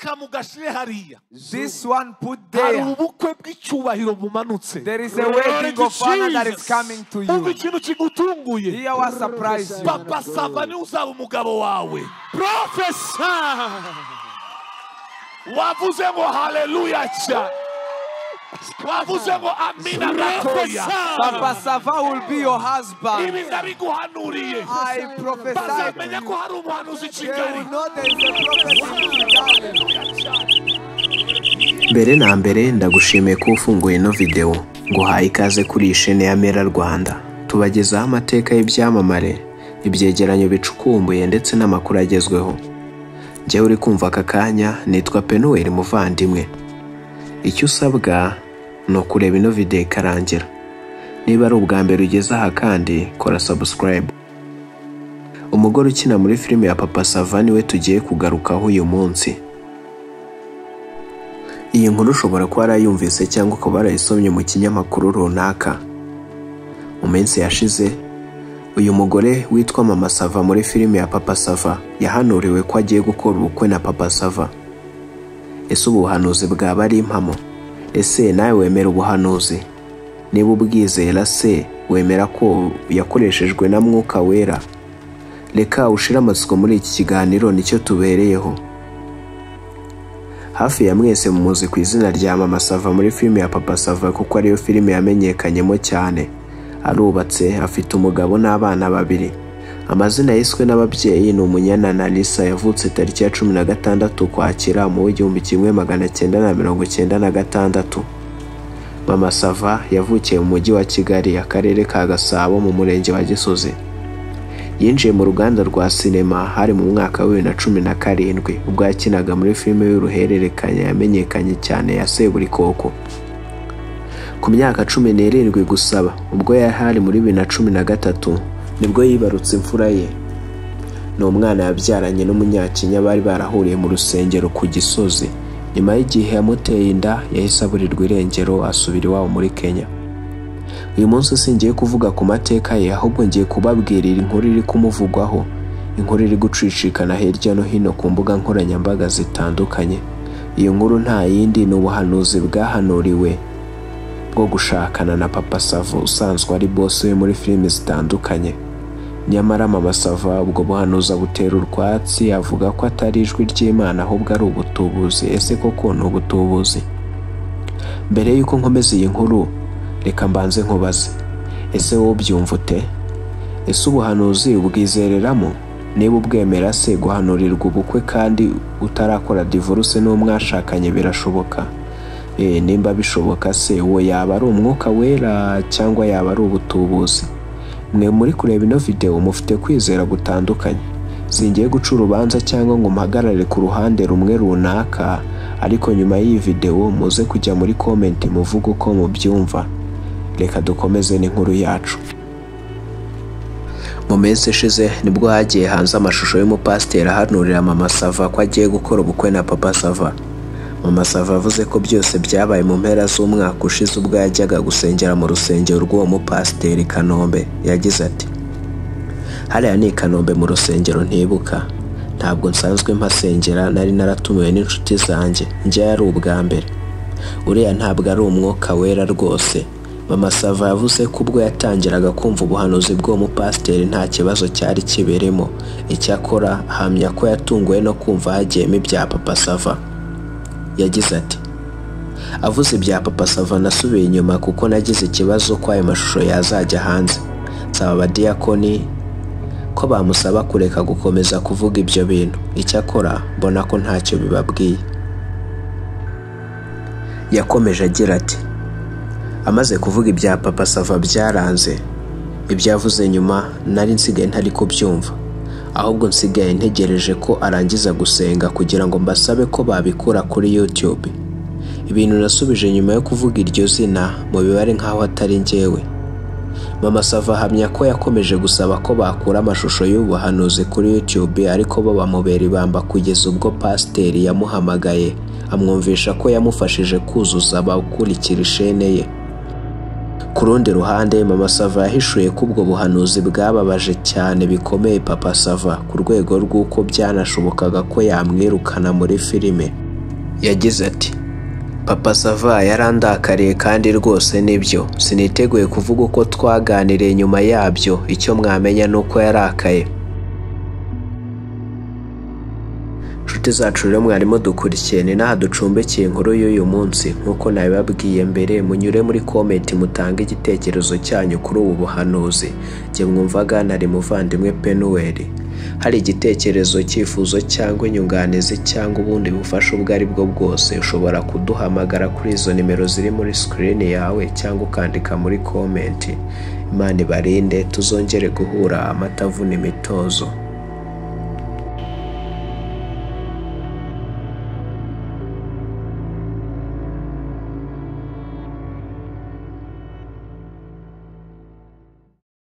Aka mugashire hariya. This one put Hari there. ubukwe bw'icyubahiro bumanutse. There is a wedding of honor that is coming to Umva you. ikintu kigutunguye. Here was surprise you. Papa Sava niwe uzaba umugabo wawe. Prophesy. Wavuze ngo haleluya cyane. Wavuze ngo amina gatoya. Papa Sava will be your husband. Ibi ndabiguhanuriye. I prophesy to Bazamenya you. ko hari umuhanuzi i They will Kigali. know there is a prophet in Kigali. Mbere na mbere ndagushimiye ko ufunguye ino videwo, nguhaye ikaze kuri iyi shene ya Mera Rwanda. Tubagezaho amateka y'ibyamamare, ibyegeranyo bicukumbuye ndetse n'amakuru agezweho. Njyewe uri kumva aka kanya nitwa Penuel Muvandimwe. Icyo usabwa ni ukureba ino videwo ikarangira. Niba ari ubwa mbere ugeze aha kandi kora subscribe. Umugore ukina muri filime ya Papa Sava niwe tugiye kugarukaho uyu munsi. Iyi nkuru ushobora kuba warayumvise cyangwa ukaba warayisomye mu kinyamakuru runaka. Mu minsi yashize, uyu mugore witwa Mama Sava muri filime ya Papa Sava yahanuriwe ko agiye gukora ubukwe na Papa Sava. Ese ubuhanuzi bwaba ari impamo? Ese nawe wemera ubuhanuzi? Niba ubwizera se wemera ko yakoreshejwe na Mwuka Wera? Reka ushire amatsiko muri iki kiganiro, nicyo tubereyeho. Hafi ya mwese muzi ku izina rya Mama Sava muri filime ya Papa Sava kuko ariyo filime yamenyekanyemo cyane. Arubatse, afite umugabo n'abana babiri. Amazina yiswe n'ababyeyi ni Umunyana na Lisa, yavutse tariki ya 16 Ukwakira mu 1996. Mama Sava yavukiye mu mujyi wa Kigali, akarere ka Gasabo, mu murenge wa Gisozi. Yinjiye mu ruganda rwa sinema hari mu mwaka wa 2017 ubwo yakinaga muri filime y'uruhererekane yamenyekanye cyane ya Seburikoko. Ku myaka 17 gusaba ubwo yari hari muri 2013 nibwo yibarutse imfura ye. Ni umwana yabyaranye n'umunyakenya bari barahuriye mu rusengero ku Gisozi. Nyuma y'igihe yamuteye inda yahise aburirwa irengero asubira iwabo muri Kenya. Uyu munsi singiye kuvuga ku mateka ye, ahubwo ngiye kubabwirira inkuru iri kumuvugwaho, inkuru iri gucicikana hirya no hino ku mbuga nkoranyambaga zitandukanye. Iyo nkuru nta yindi, ni ubuhanuzi bwahanuriwe bwo gushakana na Papa Sava usanzwe ari boss we muri filime zitandukanye. Nyamara Mama Sava ubwo buhanuzi abutera urwatsi, avuga ko atari ijwi ry'Imana ahubwo ari ubutubuzi. Ese koko ni ubutubuzi? Mbere y'uko nkomeza iyi nkuru, reka mbanze nkubaze. Ese wowe ubyumva ute? Ese ubuhanuzi ubwizereramo? Niba ubwemera se, guhanurirwa ubukwe kandi utarakora divorce n'uwo mwashakanye birashoboka? Nimba bishoboka se, uwo yaba ari umwuka wera cyangwa yaba ari ubutubuzi? Mwe muri kureba ino video mufite kwizera gutandukanye. Singiye guca urubanza cyangwa ngo mpagarare ku ruhande rumwe runaka, ariko nyuma y'iyi video muze kujya muri comment muvuge uko mubyumva. Reka dukomeze n'inkuru yacu. Mu minsi ishize nibwo hagiye hanze amashusho y'umupasiteri ahanurira Mama Sava ko agiye gukora ubukwe na Papa Sava. Mama Sava yavuze ko byose byabaye mu mpera z'umwaka ushize ubwo yajyaga gusengera mu rusengero rw'uwo mupasiteri i Kanombe. Yagize ati: "Hariya ni i Kanombe mu rusengero ntibuka. Ntabwo nsanzwe mpasengera, nari naratumiwe n'inshuti zanjye, njyayo ari ubwa mbere. Uriya ntabwo ari umwuka wera rwose." Mama Sava yavuze ko ubwo yatangiraga kumva ubuhanuzi bw'uwo mupasiteri nta kibazo cyari kiberemo. Icyakora ahamya ko yatunguwe no kumva hagiyemo ibya Papa Sava. Yagize ati: "Avuze ibya Papa Sava nasubiye inyuma kuko nagize ikibazo ko ayo mashusho yazajya hanze. Nsaba abadiyakoni ko bamusaba kureka gukomeza kuvuga ibyo bintu. Icyakora mbona ko ntacyo bibabwiye." Yakomeje agira ati: "Amaze kuvuga ibya Papa Sava byaranze. Ibyo yavuze nyuma nari nsigaye ntari kubyumva. Ahubwo nsigaye ntegereje ko arangiza gusenga kugira ngo mbasabe ko babikura kuri YouTube. Ibintu nasubije nyuma yo kuvuga iryo zina mu bibare nk'aho atari njyewe." Mama Sava ahamya ko yakomeje gusaba ko bakura amashusho y'ubuhanuzi kuri YouTube, ariko bo bamubera ibamba kugeza ubwo pasiteri yamuhamagaye amwumvisha ko yamufashije kuzuza abakurikira ishene ye. Ku rundi ruhande, Mama Sava yahishuye ko ubwo buhanuzi bwababaje cyane bikomeye Papa Sava ku rwego rw'uko byanashobokaga ko yamwirukana muri filime. Yagize ati: "Papa Sava yarandakariye kandi rwose nibyo, siniteguye kuvuga uko twaganiriye nyuma yabyo, icyo mwamenya ni uko yarakaye." Inshuti zacu rero mwarimo dukurikiye, ni n'aha ducumbikiye inkuru y'uyu munsi. Nk'uko nabibabwiye mbere, munyure muri comment mutange igitekerezo cyanyu kuri ubu buhanuzi. Jye mwumvaga nari muvandimwe Penuweli. Hari igitekerezo, cyifuzo cyangwa inyunganizi cyangwa ubundi bufasha ubwo ari bwo bwose, ushobora kuduhamagara kuri izo nimero ziri muri screen yawe cyangwa ukandika muri comment. Imana ibarinde, tuzongere guhura amata avuna imitozo.